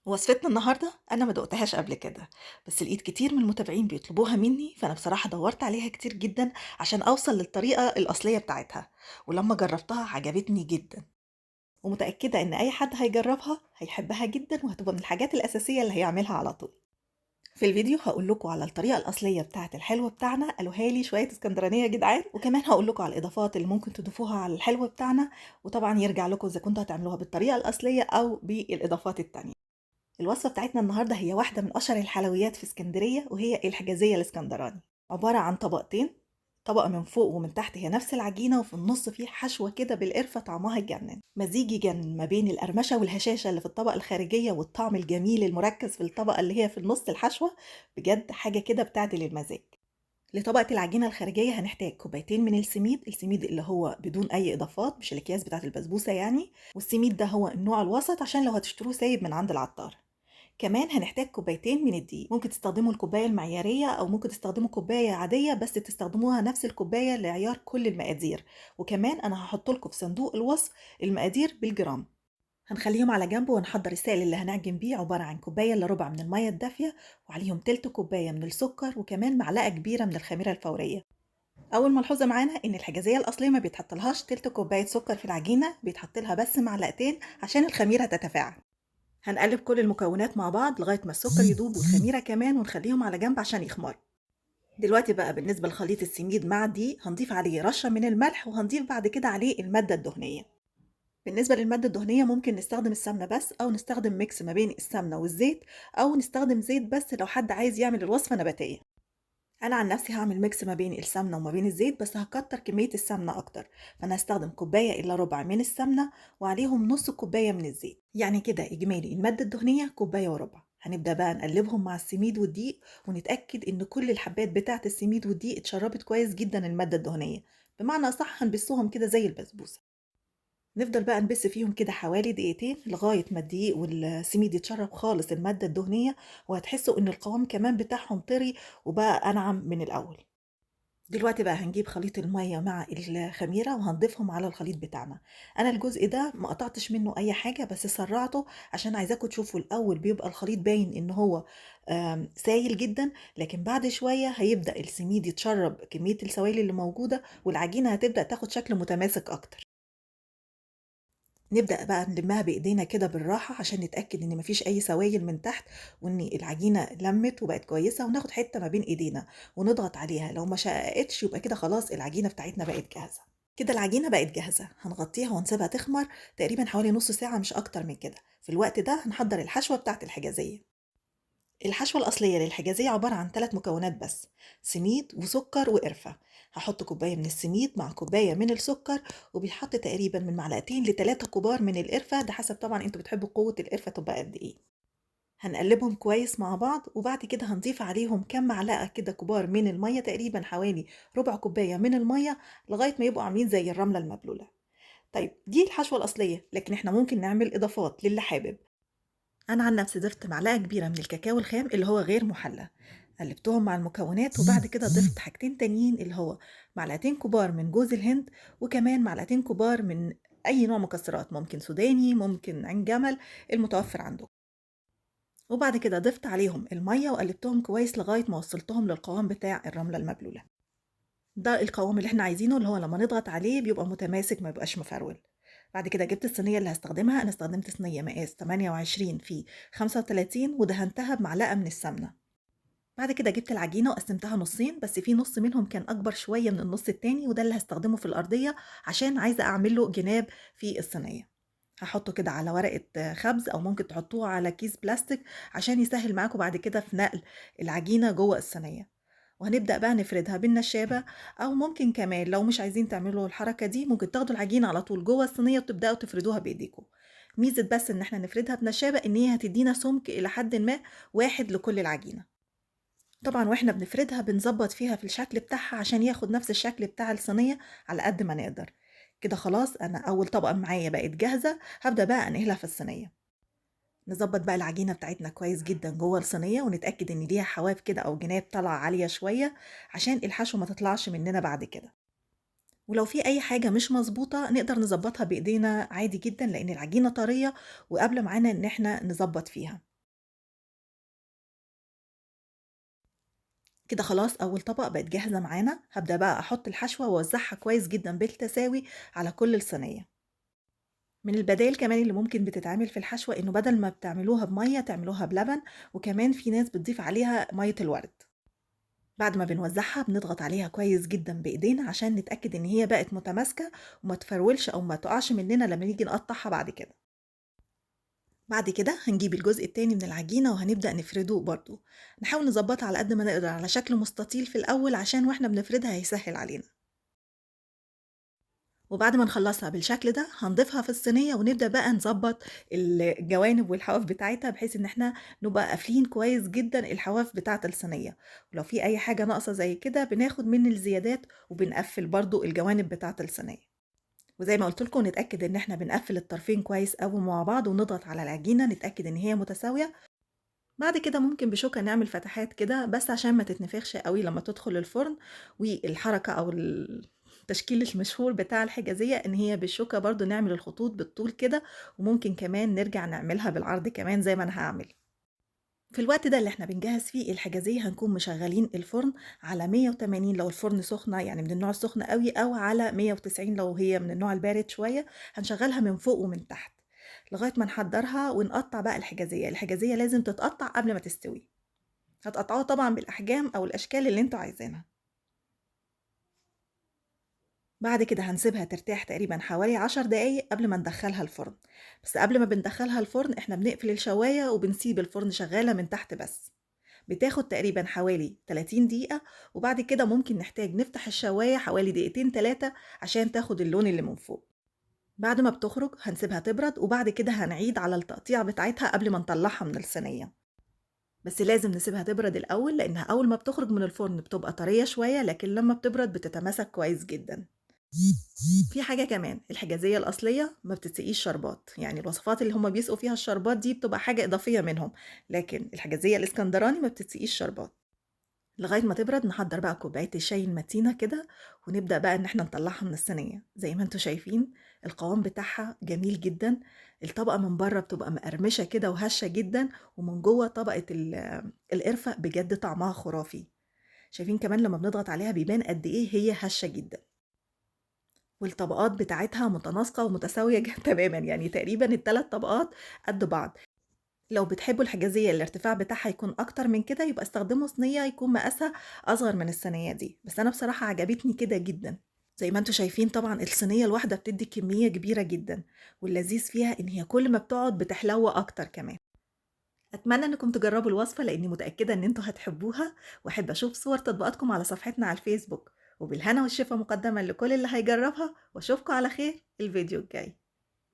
وصفتنا النهاردة أنا ما دقتهاش قبل كده، بس لقيت كتير من المتابعين بيطلبوها مني، فأنا بصراحة دورت عليها كتير جدا عشان أوصل للطريقة الأصلية بتاعتها، ولما جربتها عجبتني جدا، ومتأكدة إن أي حد هيجربها هيحبها جدا وهتبقى من الحاجات الأساسية اللي هيعملها على طول. في الفيديو هقول لكم على الطريقة الأصلية بتاعة الحلو بتاعنا، قالوها لي شوية اسكندرانية جدعان، وكمان هقول لكم على الإضافات اللي ممكن تضيفوها على الحلو بتاعنا، وطبعا يرجع لكم إذا كنتوا هتعملوها بالطريقة الأصلية أو بالإضافات التانية. الوصفة بتاعتنا النهاردة هي واحدة من أشهر الحلويات في اسكندرية، وهي الحجازية الاسكندراني. عبارة عن طبقتين، طبقة من فوق ومن تحت هي نفس العجينة، وفي النص في حشوة كده بالقرفة طعمها يجنن، مزيج يجنن ما بين القرمشة والهشاشة اللي في الطبقة الخارجية والطعم الجميل المركز في الطبقة اللي هي في النص الحشوة. بجد حاجة كده بتعدل المزاج. لطبقة العجينة الخارجية هنحتاج كوبايتين من السميد، السميد اللي هو بدون أي إضافات، مش الأكياس بتاعة البسبوسة يعني، والسميد ده هو النوع الوسط عشان لو هتشتروه سايب من عند العطار. كمان هنحتاج كوبايتين من الدقيق، ممكن تستخدموا الكوباية المعيارية أو ممكن تستخدموا كوباية عادية، بس تستخدموها نفس الكوباية لعيار كل المقادير. وكمان أنا هحط لكم في صندوق الوصف المقادير بالجرام. هنخليهم على جنب ونحضر السائل اللي هنعجن بيه، عبارة عن كوباية إلا ربع من المية الدافية، وعليهم تلت كوباية من السكر، وكمان معلقة كبيرة من الخميرة الفورية. أول ملحوظة معانا إن الحجازية الأصلية ما بيتحطلهاش تلت كوباية سكر في العجينة، بيتحط لها بس معلقتين عشان الخميرة تتفاعل. هنقلب كل المكونات مع بعض لغاية ما السكر يدوب والخميرة كمان، ونخليهم على جنب عشان يخمروا. دلوقتي بقى بالنسبة لخليط السميد مع الدقيق هنضيف عليه رشة من الملح، وهنضيف بعد كده عليه المادة الدهنية. بالنسبة للمادة الدهنية ممكن نستخدم السمنة بس، أو نستخدم mix ما بين السمنة والزيت، أو نستخدم زيت بس لو حد عايز يعمل الوصفة نباتية. أنا عن نفسي هعمل mix ما بين السمنة وما بين الزيت، بس هكتر كمية السمنة أكتر، فأنا هستخدم كوباية إلا ربع من السمنة وعليهم نص كوباية من الزيت، يعني كده إجمالي المادة الدهنية كوباية وربع. هنبدأ بقى نقلبهم مع السميد والدقيق، ونتأكد إن كل الحبات بتاعة السميد والدقيق اتشربت كويس جدا المادة الدهنية، بمعنى أصح هنبسهم كده زي البسبوسة. نفضل بقى نبس فيهم كده حوالي دقيقتين لغاية ما الدقيق والسميد يتشرب خالص المادة الدهنية، وهتحسوا ان القوام كمان بتاعهم طري وبقى انعم من الاول. دلوقتي بقى هنجيب خليط المية مع الخميرة وهنضيفهم على الخليط بتاعنا. انا الجزء ده ما قطعتش منه اي حاجة، بس سرعته عشان عايزاكم تشوفوا. الاول بيبقى الخليط باين ان هو سايل جدا، لكن بعد شوية هيبدأ السميد يتشرب كمية السوائل اللي موجودة، والعجينة هتبدأ تاخد شكل متماسك اكتر. نبدأ بقى نلمها بإيدينا كده بالراحة عشان نتأكد إن مفيش أي سوائل من تحت، وإن العجينة لمت وبقت كويسة، وناخد حتة ما بين إيدينا ونضغط عليها، لو ما شققتش يبقى كده خلاص العجينة بتاعتنا بقت جاهزة. كده العجينة بقت جاهزة، هنغطيها ونسيبها تخمر تقريبا حوالي نص ساعة مش أكتر من كده. في الوقت ده هنحضر الحشوة بتاعت الحجازية. الحشوة الأصلية للحجازية عبارة عن 3 مكونات بس، سميد وسكر وقرفة. هحط كوباية من السميد مع كوباية من السكر، وبيحط تقريبا من معلقتين لتلاتة كبار من القرفة، ده حسب طبعا انتوا بتحبوا قوة القرفة تبقى قد ايه. هنقلبهم كويس مع بعض، وبعد كده هنضيف عليهم كام معلقة كده كبار من المية، تقريبا حوالي ربع كوباية من المية، لغاية ما يبقوا عاملين زي الرملة المبلولة. طيب دي الحشوة الأصلية، لكن احنا ممكن نعمل إضافات للي حابب. أنا عن نفسي ضفت معلقة كبيرة من الكاكاو الخام اللي هو غير محلى، قلبتهم مع المكونات، وبعد كده ضفت حاجتين تانيين اللي هو معلقتين كبار من جوز الهند، وكمان معلقتين كبار من أي نوع مكسرات، ممكن سوداني ممكن عين جمل، المتوفر عندكم. وبعد كده ضفت عليهم المية وقلبتهم كويس لغاية ما وصلتهم للقوام بتاع الرملة المبلولة. ده القوام اللي احنا عايزينه، اللي هو لما نضغط عليه بيبقى متماسك ما بيبقاش مفرول. بعد كده جبت الصينية اللي هستخدمها، أنا استخدمت صينية مقاس 28 في 35 ودهنتها بمعلقة من السمنة. بعد كده جبت العجينة وقسمتها نصين، بس في نص منهم كان أكبر شوية من النص التاني، وده اللي هستخدمه في الأرضية عشان عايزة أعمل له جناب في الصينية. هحطه كده على ورقة خبز، أو ممكن تحطوه على كيس بلاستيك عشان يسهل معاكم بعد كده في نقل العجينة جوه الصينية. وهنبدأ بقى نفردها بالنشابة، أو ممكن كمان لو مش عايزين تعملوا الحركة دي ممكن تاخدوا العجينة على طول جوه الصينية وتبدأوا تفردوها بإيديكم. ميزة بس إن احنا نفردها بنشابة إن هي هتدينا سمك إلى حد ما واحد لكل العجينة. طبعا واحنا بنفردها بنظبط فيها في الشكل بتاعها عشان ياخد نفس الشكل بتاع الصينية على قد ما نقدر. كده خلاص أنا أول طبقة معايا بقت جاهزة، هبدأ بقى أنقلها في الصينية. نظبط بقى العجينة بتاعتنا كويس جدا جوه الصينية، ونتأكد إن ليها حواف كده أو جناب طالعة عالية شوية عشان الحشو ما تطلعش مننا بعد كده. ولو في أي حاجة مش مظبوطة نقدر نظبطها بإيدينا عادي جدا، لأن العجينة طرية وقابلة معانا إن إحنا نظبط فيها. كده خلاص أول طبق بقت جاهزة معانا. هبدأ بقى أحط الحشوة وأوزعها كويس جدا بالتساوي على كل الصينية. من البدائل كمان اللي ممكن بتتعمل في الحشوة إنه بدل ما بتعملوها بمية تعملوها بلبن، وكمان في ناس بتضيف عليها مية الورد. بعد ما بنوزعها بنضغط عليها كويس جدا بإيدينا عشان نتأكد إن هي بقت متماسكة وما تفرولش أو ما تقعش مننا لما نيجي نقطعها بعد كده. بعد كده هنجيب الجزء التاني من العجينة وهنبدأ نفرده برضو، نحاول نظبطها على قد ما نقدر على شكل مستطيل في الأول عشان واحنا بنفردها هيسهل علينا. وبعد ما نخلصها بالشكل ده هنضيفها في الصينية ونبدأ بقى نظبط الجوانب والحواف بتاعتها بحيث ان احنا نبقى قافلين كويس جدا الحواف بتاعة الصينية، ولو في اي حاجة ناقصة زي كده بناخد من الزيادات وبنقفل برضو الجوانب بتاعة الصينية. وزي ما قلت لكم نتأكد ان احنا بنقفل الطرفين كويس قوي مع بعض ونضغط على العجينة نتأكد ان هي متساوية. بعد كده ممكن بشوكة نعمل فتحات كده بس عشان ما تتنفخش قوي لما تدخل الفرن. والحركة او التشكيل المشهور بتاع الحجازية ان هي بالشوكة برضو نعمل الخطوط بالطول كده، وممكن كمان نرجع نعملها بالعرض كمان زي ما انا هعمل. في الوقت ده اللي احنا بنجهز فيه الحجازية هنكون مشغلين الفرن على 180 لو الفرن سخنة، يعني من النوع السخن قوي، او على 190 لو هي من النوع البارد شوية. هنشغلها من فوق ومن تحت لغاية ما نحضرها ونقطع بقى الحجازية. الحجازية لازم تتقطع قبل ما تستوي، هتقطعوها طبعا بالأحجام أو الأشكال اللي انتوا عايزينها. بعد كده هنسيبها ترتاح تقريبا حوالي 10 دقايق قبل ما ندخلها الفرن. بس قبل ما بندخلها الفرن احنا بنقفل الشواية وبنسيب الفرن شغالة من تحت بس، بتاخد تقريبا حوالي 30 دقيقة، وبعد كده ممكن نحتاج نفتح الشواية حوالي دقيقتين 3 عشان تاخد اللون اللي من فوق. بعد ما بتخرج هنسيبها تبرد، وبعد كده هنعيد على التقطيع بتاعتها قبل ما نطلعها من الصينية. بس لازم نسيبها تبرد الأول، لأنها أول ما بتخرج من الفرن بتبقى طرية شوية، لكن لما بتبرد بتتماسك كويس جدا. في حاجة كمان، الحجازية الأصلية ما بتتسقيش شربات، يعني الوصفات اللي هما بيسقوا فيها الشربات دي بتبقى حاجة إضافية منهم، لكن الحجازية الإسكندراني ما بتتسقيش شربات. لغاية ما تبرد نحضر بقى كوباية الشاي المتينة كده، ونبدأ بقى إن احنا نطلعها من الصينية. زي ما انتوا شايفين القوام بتاعها جميل جدا، الطبقة من بره بتبقى مقرمشة كده وهشة جدا، ومن جوه طبقة القرفة بجد طعمها خرافي. شايفين كمان لما بنضغط عليها بيبان قد ايه هي هشة جدا، والطبقات بتاعتها متناسقة ومتساوية تماما، يعني تقريبا الثلاث طبقات قد بعض. لو بتحبوا الحجازية الارتفاع بتاعها يكون أكتر من كده يبقى استخدموا صينية يكون مقاسها أصغر من الصينية دي، بس أنا بصراحة عجبتني كده جدا. زي ما انتوا شايفين طبعا الصينية الواحدة بتدي كمية كبيرة جدا، واللذيذ فيها إن هي كل ما بتقعد بتحلو أكتر كمان. أتمنى إنكم تجربوا الوصفة لأني متأكدة إن انتوا هتحبوها، وأحب أشوف صور تطبيقاتكم على صفحتنا على الفيسبوك. وبالهنا والشفا مقدما لكل اللي هيجربها، واشوفكم على خير الفيديو الجاي.